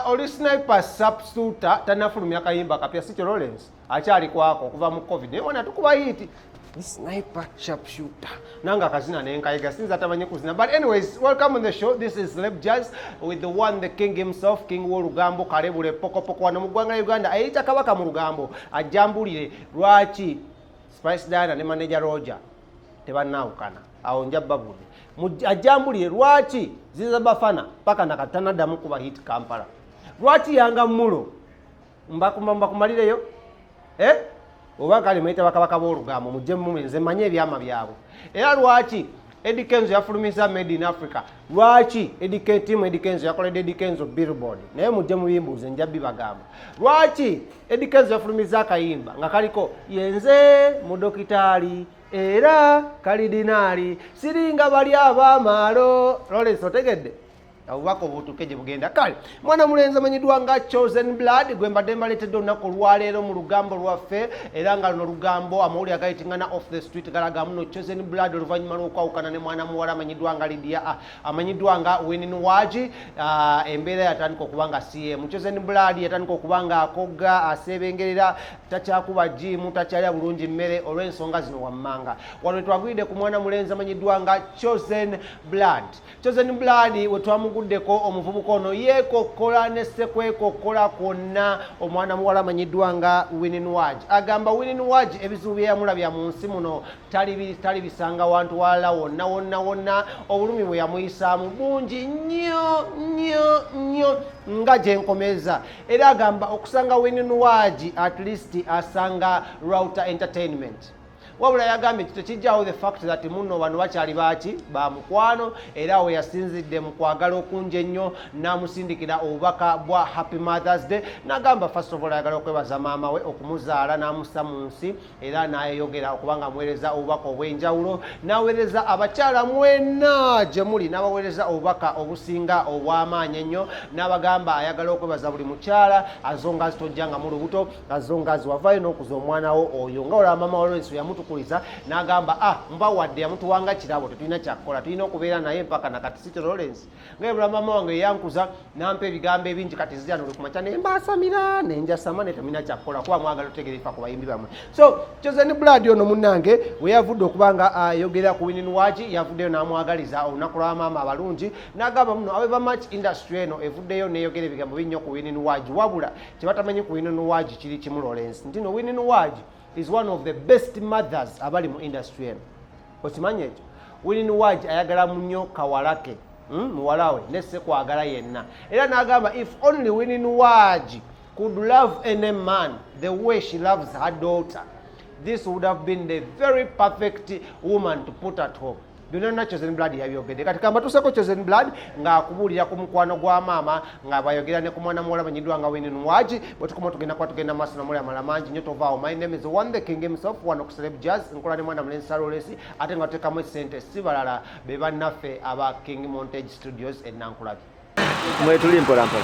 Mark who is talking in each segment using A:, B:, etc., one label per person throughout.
A: Oli sniper sharpshooter tanafulumya kayimba kapya, si Lawrence akyali kwako okuva mu COVID, naye wana tukuba hit sniper sharpshooter nanga akazina nenkayiga sinza tamanyi kuzina. But anyways, welcome on the show. This is Celeb Jazz with the one, the king himself, king w'olugambo, kalebule pokopoko wano mu ggwanga Uganda, ayita kabaka mu lugambo. Ajjambulire lwaki Spice Diana ne manager Roger tebannawukana. Awo nja babudde ajjambulire lwaki Ziza Bafana paka nakatanaddamu kuba hit Kampala, lwaki Yanga Mulo mbakumalireyo, eh? Oba kale muyita bakabaka b'olugambo, mujje mumwe, nze manye ebyama byabwe. Era lwaki Eddy Kenzo yafulumiza Made in Africa, lwaki team Eddy Kenzo yakoledde Eddy Kenzo billboard? Naye mujje mubimbuuze, nja bibagamba. Lwaki Eddy Kenzo yafulumiza akayimba nga kaliko yenze mudokitaali era kalidinaali siringa bali abamaalo? Lawrence, otegedde obubaka obutuke gye bugenda. Kale mwana mulenzi amanyiddwa nga Chosen Blood gwe mbadde mbaleetedde olunaku olwaleero mu lugambo lwaffe, era nga luno lugambo amawulire agayitingana off the street galaga muno Chosen Blood oluvannyuma lw'okwawukana ne mwana muwala amanyiddwa nga Lydia, amanyiddwa nga Winnie Nwagi, embeera yatandika okuba nga cm Chosen Blood yatandika okuba nga akogga, aseebengerera, takyakuba jimu, takyalya bulungi mmere olw'ensonga zino wammanga. Wano twagwidde ku mwana mulenzi amanyiddwa nga Chosen Blood. Chosen Blood we twamuguddeko, omuvubuka ono yeekokkola ne sekwekokkola kwonna omwana muwala amanyiddwa nga Winnie Nwagi. Agamba Winnie Nwagi ebizibu bye yamulabya mu nsi muno talibisanga wantu walala wonna wonna wonna. Obulumi bwe yamuyisaamu bungi nnyo nnyo nnyo nga gyenkomeza. Era agamba okusanga Winnie Nwagi, at least asanga Router Entertainment. Wabula yagambye nti tekijjawo the fact that muno bano bakyali baki bamukwano. Era we yasinzidde mu kwagala okungi ennyo n'amusindikira obubaka bwa Happy Mothers Day, n'agamba first of all ayagala okwebaza maama we okumuzaala n'amussa mu nsi, era n'ayeyogera okuba nga amuweereza obubaka obw'enjawulo, n'aweereza abakyala mwenna gye muli, n'abaweereza obubaka obusinga obw'amaanyi ennyo, n'abagamba ayagala okwebaza buli mukyala azonga azitojjanga mu lubuto, azonga aziwavaayo n'okuza omwana wo oyo nga olaba maama wa Lawrence yamutukuliza n'agamba, ah, mba wadde yamutuwanga kirabo, tetulina kyakukola, tulina okubeera naye mpaka nakati. Sityo Lawrence? Nga ebula maama wange eyankuza nampa ebigambo ebingi, kati nzija noli kumakya nembasamira nenjasama, naye temulina kyakukola kuba mwagala otegeera ebifa ku bayimbi bamwe. So Chosen Blood ono munnange we yavudde okuba nga ayogera ku Winnie Nwagi, yavuddeyo n'amwagaliza olunaku lwa maama abalungi, n'agamba muno however much industry eno evuddeyo neyogera ebigambo binnyo ku Winnie Nwagi, wabula kyebatamanyi ku Winnie Nwagi kiri kimu, Lawrence, nti no Winnie Nwagi is one of the best mothers abali mu industry eno. Okimanyi ekyo? Winnie Nwagi ayagala nnyo kawalake, muwala we nesse kwagala yenna. Era n'agamba if only Winnie Nwagi could love any man the way she loves her daughter, this would have been the very perfect woman to put at home. Byonna byonna Chosen Blood yabyogedde. Kati kamba tuseko Chosen Blood ng'akubuulira ku mukwano gwa maama nga bwayogera ne ku mwana muwala amanyiddwa nga Winnie Nwagi. Bwe tukoma tugenda kuba tugenda maaso namuli amala mangi nnyo. Tovaawo. My name is One the King himself wano ku Celeb Jazz, nkola ne mwana mulenzi Salolesi, ate nga tuteekamu esente si balala be bannaffe aba King Montage Studios e Nankulabye.
B: Mwetuli mpola mpola.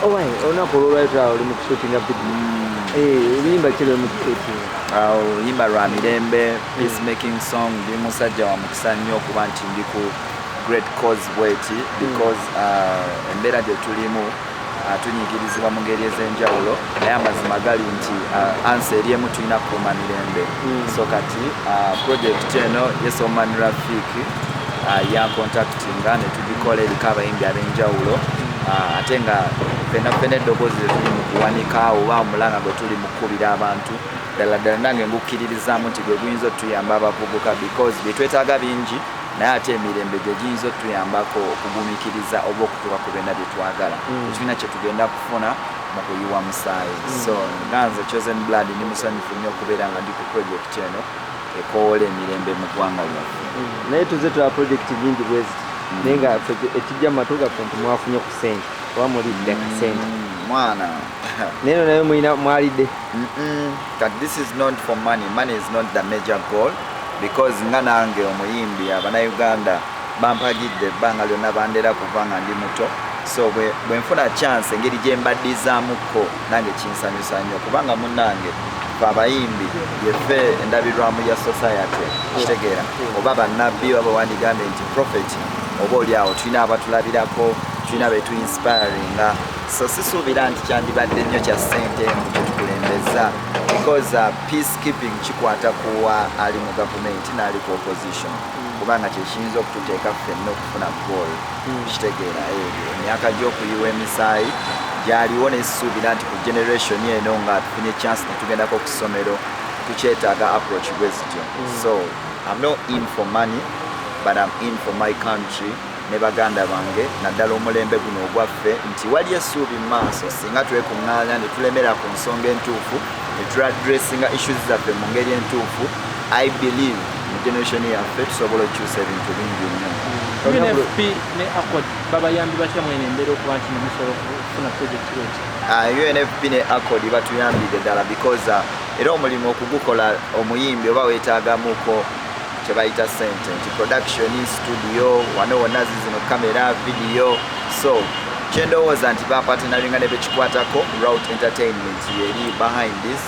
B: Owaye olunaku olwolwaliro oli mu kushootinga video. Oluyimba ki lwe mu kushootinga?
C: Oluyimba lwa mirembe, peace making song. Ndi musajja wa mukisa nnyo okuba nti ndi ku great cause bweti, because embeera gye tulimu, tunyigirizibwa mu ngeri ez'enjawulo, naye amazima gali nti answer eri emu, tulina kukuuma mirembe. So kati project eno Yesoman Rafik yancontactinga ne tugikola, eriko abayimbi ab'enjawulo, ate nga ffenna ffenna eddoboozi lye tuli mu kuwanika oba omulanga gwe tuli mu kukubira abantu ddala ddala, nange ngukkiririzaamu nti gwe guyinza otuyamba abavubuka, because bye twetaaga bingi, naye ate emirembe gye giyinza otuyambako okugumiikiriza oba okutuuka ku byonna bye twagala. Tetulina kye tugenda kufuna mu kuyiwa musaayi. So nga nze Chosen Blood ndi musanyufu nnyo okubeera nga ndi ku project eno ekowoola emirembe mu ggwanga lyaffe.
B: Naye tuze tulaba project nyingi bwe ziti, naye nga ffe ekijja mu matu gaffe nti mwafunye ku ssente oba mulidde akasente.
C: Mwana.
B: Naye no naye mulina mwalidde.
C: Kati this is not for money. Money is not the major goal, because nga nange omuyimbi, abannayuganda bampagidde ebbanga lyonna, bandera kuva nga ndi muto. So bwe nfuna chance engeri gye mbaddizaamuko nange kinsanyusa nnyo, kubanga munnange fe abayimbi yeffe endabirwamu ya society, kitegeera? Oba bannabbi oba bawandigambye nti prophet, oba oli awo tulina abatulabirako, tulina betuinspiringa. So sisuubira nti kyandibadde nnyo kya ssente mu kyetukulembeza, because peacekeeping kikwata kuwa ali mu gavumenti n'ali ku opposition, kubanga kyekiyinza okututeeka ffenna okufuna goal. Kitegeera ebyo emyaka gy'okuyiwa emisaayi gyaliwo, nesisuubira nti ku generation eno nga tufunye chance netugendako ku ssomero tukyetaaga approach bwe zityo. So I'm not in for money, but I'm in for my country ne baganda bange, naddala omulembe guno ogwaffe, nti wali essuubi mu maaso singa twekuŋŋaanya ne tulemera ku nsonga entuufu ne tuaddressinga issues zaffe mu ngeri entuufu. I believe mu generation yaffe tusobola okukyusa ebintu bingi nnyo.
D: UNFP ne Accord babayambi batya mwene embeera okuba nti nemusobola okufuna project bweti?
C: UNFP ne Accord batuyambidde ddala, because era omulimu okugukola omuyimbi oba weetaagamuko kyebayita sente, nti production, studio, wano wonna zizino kamera, video. So kyendowooza nti bapartneringa ne bekikwatako. Route Entertainment yeri behind this,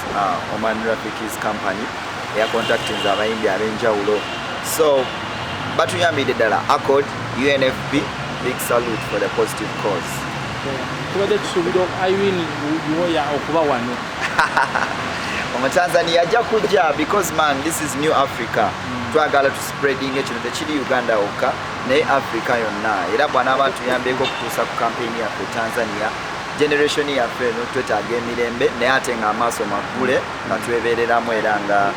C: Oman Rafikis company eyacontactinze abayimbi ab'enjawulo. So batuyambidde ddala, Accord, UNFP, big salute for the positive cause.
D: Tubadde tusuubira Irene Uwoya okuba wano.
C: Omutanzania ajja kujja, because man, this is new Africa. Twagala tuspreading ekino, tekiri Uganda wokka naye Africa yonna. Era bw'anaaba tuyambyeko okutuusa ku campaign yaffe Tanzania, generation yaffe eno twetaaga emirembe, naye ate nga amaaso maggule nga twebeereramu era nga